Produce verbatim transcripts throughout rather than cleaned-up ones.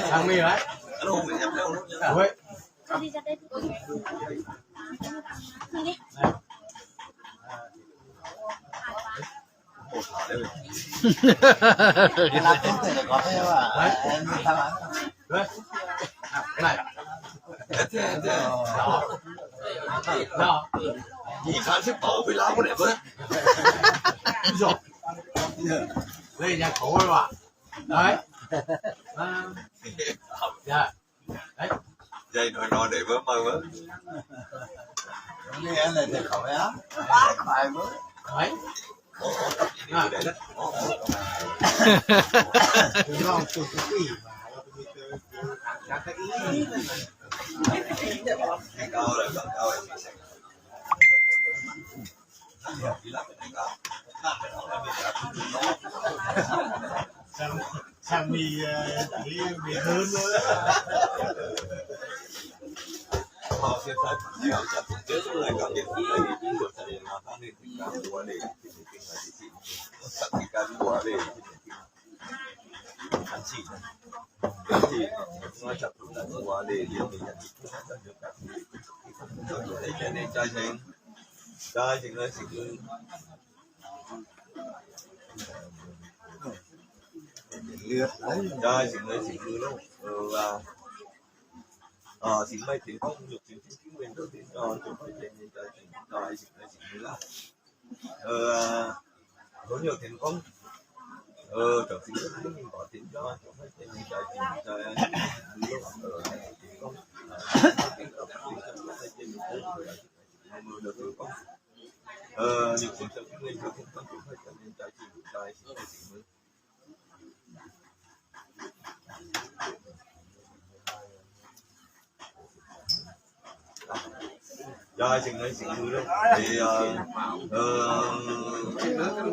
Thằng mi hả? Ui. Này. Này. Đây nhà cũ rồi mà. Đấy. À, dạ. Đấy. Dây nói nói để bớt mơ bớt. Nghe này thì khỏi á. Phải bớt. Đấy. À. Cái câu là, câu là Sang, sang mì, ờ, mì, mì hớn nữa. Ờ, xin may thành công, nhục xin xin chứng minh, xin cho, xin may thành công, xin may thành công. Ờ, cảm xin rất là có xin cho, xin may thành công, xin may thành công. Ờ, nhục xin chứng minh, xin may thành công, xin may thành công. Dạ, xin nói xin hứa đó. Thì, ờ, ờ,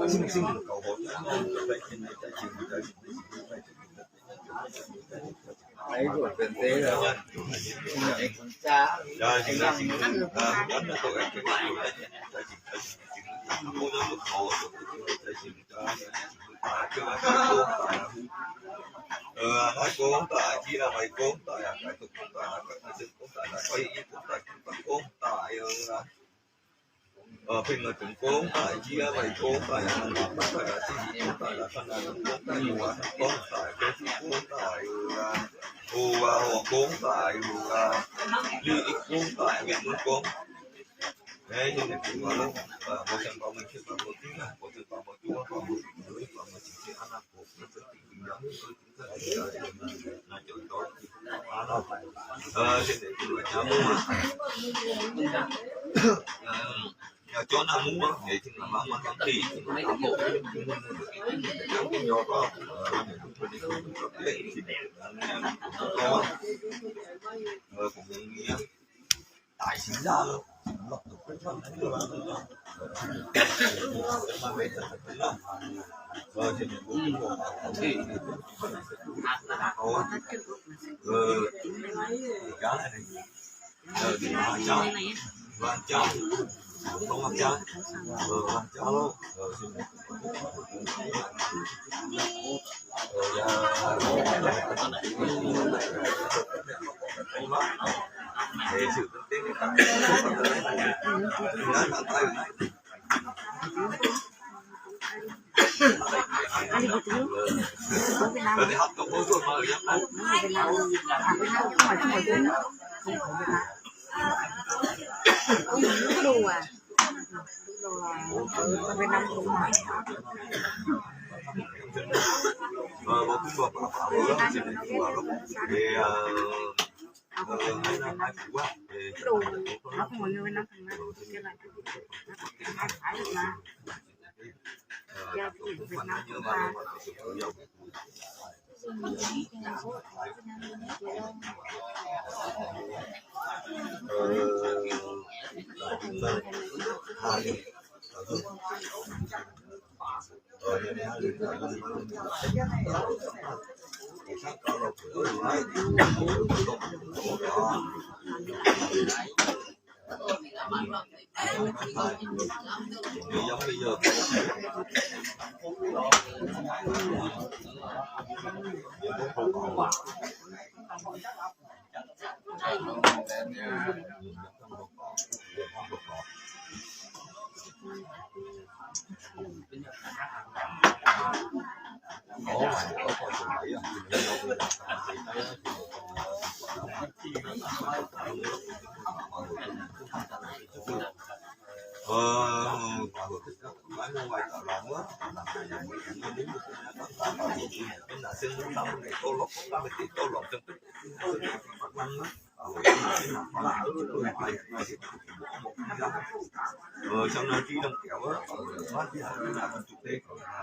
xin, xin cầu hội cho anh em, cho anh em, cho anh em, cho anh em. Đấy, của Trần Thế là không nhận con cha. Dạ, xin nói xin hứa. Ờ, anh nói tôi, anh nói tôi, anh nói tôi, anh nói tôi, Ờ, nói con tại, chia mày con tại, chia mày con tại, à, cái con tại, à, cái con tại, là coi như con tại, con tại, con tại, ờ, là, ờ, phim là con con tại, chia mày con tại, à, con tại, là chia mày con tại, là con là con tại, là con tại, con tại, là, ồ, à, ồ, con tại, ồ, à, như ít con tại, Việt Nam con. Đấy, cho nên cũng là, ờ, một trăm ba mươi triệu, một tí là, một trăm ba mươi triệu, một trăm ba mươi triệu, ăn là Tại sao giờ lọc tục cái thằng này là, ờ, thì mình cũng không có, thì, ờ, cái này, ờ, thì ba trăm, ba trăm, không ba trăm, ờ, ba trăm, ờ, thì mình cũng không có, ờ, thì sự Đồ, nó không có người bên Nam thằng nào. Cái này phải Việt Nam không mà. Ờ, xong rồi chi đồng kéo á.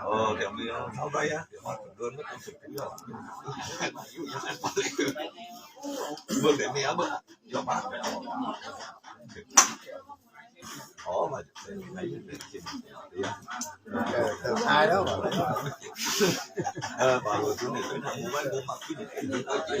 Ờ, kéo mi, ờ, tháo tay á. Bơ để mi á bơ. Cho bác. Ủa, mà ai đó mà. Ờ, bà rồi, chú này, chú này, mua bánh, mua mặt, chú này, chú này, chú này, chú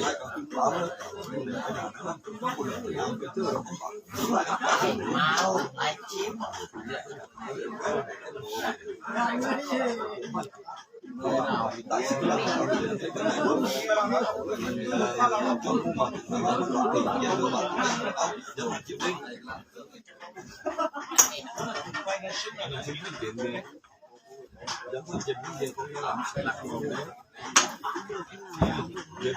này,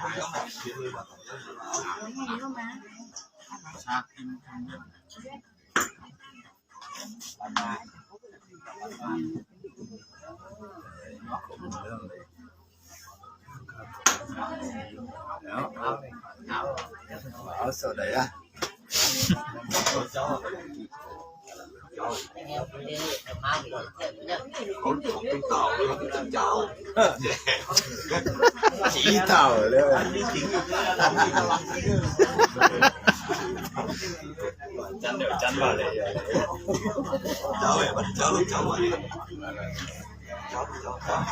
Áo sơ đây á. Chỉ thảo đấy. Chắn được, chắn vào đây. Cháu này, bắt cháu, cháu này. Cháu, cháu, cháu.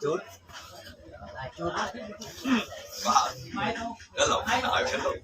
Chút. Chút. Đó là một cái nỗi, cái nỗi.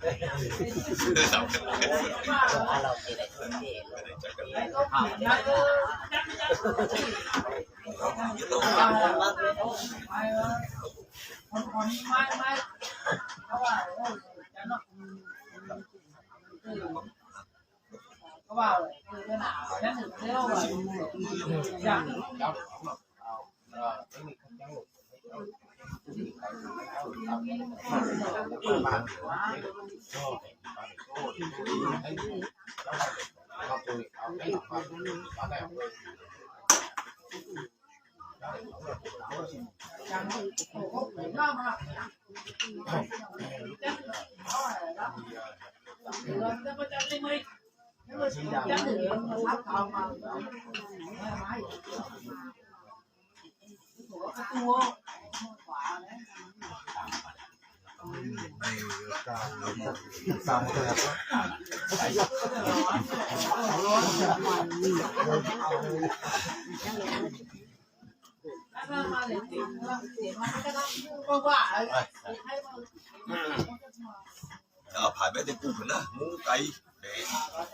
Ờ, phải bé tên cu nữa, mũ tay. Để. Ờ.